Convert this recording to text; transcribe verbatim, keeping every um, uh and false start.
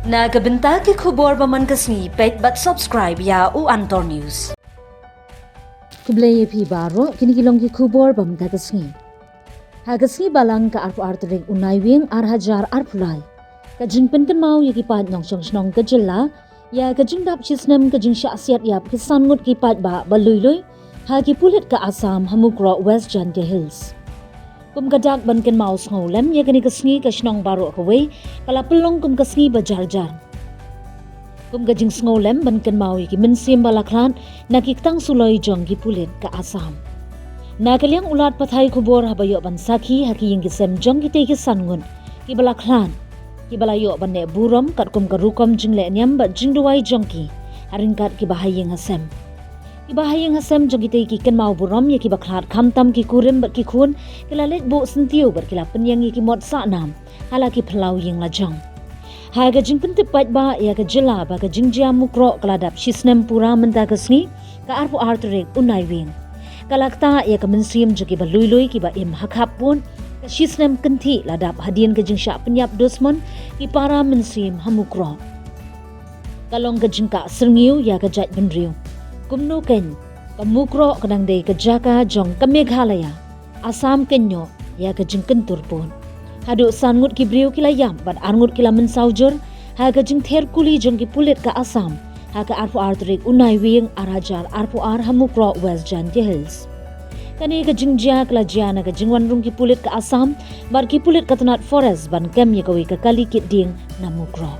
Na ka bynta ki khubor ba man ka sngi, peit bad subscribe ïa u Antor News. Khublei ïa phi baroh, kine ki long ki khubor ba man ka sngi. Ha ka sngi Balang ka arphew ar tarik u Naiwieng ar hajar arphew lai, ka jingpynkynmaw ïa ki paid nongshong shnong ka jylla ïa ka jingdap shisnem ka jingshah siat ïap ki san ngut ki paidbah ba lui lui ha ki pulit ka Assam ha Mukroh, West Jaintia Hills. Kum ka dak ban kynmaw sngewlem ïa kane ka sngi, ka shnong baroh kawei ka la pynlong kum ka sngi ba jar jar kum ka jingsngewlem ban kynmaw ïa ki mynsiem ba la khlad na ki ktang suloi jong ki pulit ka Assam. Na ka liang u lad pathai khubor haba ïoh ban sakhi ha ki ïing ki sem jong kitei ki san ngut ki ba la khlad, ki ba la ïoh ban leh burom katkum ka rukom jingleh niam bad jingduwai jong ki ha ryngkat ki ba ha ïing ha sem. Ki ba ha ïing ha sem jong kitei ki kynmaw burom ïa ki ba khlad, khamtam ki kurim bad ki khun, ki la leit buh syntiew bad ki la pynïeng ïa ki mot sahnam ha la ki phyllaw ïing la jong. Ha ka jingpyntip paidbah ïa ka jylla ba ka jingjia Mukroh ka la dap shisnem pura mynta ka sngi, ka arphew ar tarik u Naiwieng. Ka la ktah ïa ka mynsiem jong ki ba lui lui ki ba im ha khapbud. Ka shisnem kynthih la dap hadien ka jingshah pynïap dusmon ki para mynsiem ha Mukroh. Ka long ka jingkah syrngiew ïa ka jaitbynriew. Kumno kein, ka Mukroh ka dang dei ka jaka jong ka Meghalaya, Assam kein noh ïa ka jingkyntur pud. Haduh san ngut ki briew ki la ïap bad ar ngut ki la mynsaw jur ha ka jingther kuli jong ki pulit ka Assam ha ka arphew ar tarik u Naiwieng ar hajar arphew ar ha Mukroh, West Jaintia Hills. Kane ka jingjia ka la jia na ka jingwan rung ki pulit ka Assam bad ki pulit ka tnat Forest ban kem ïa kawei ka kali kit dieng na Mukroh.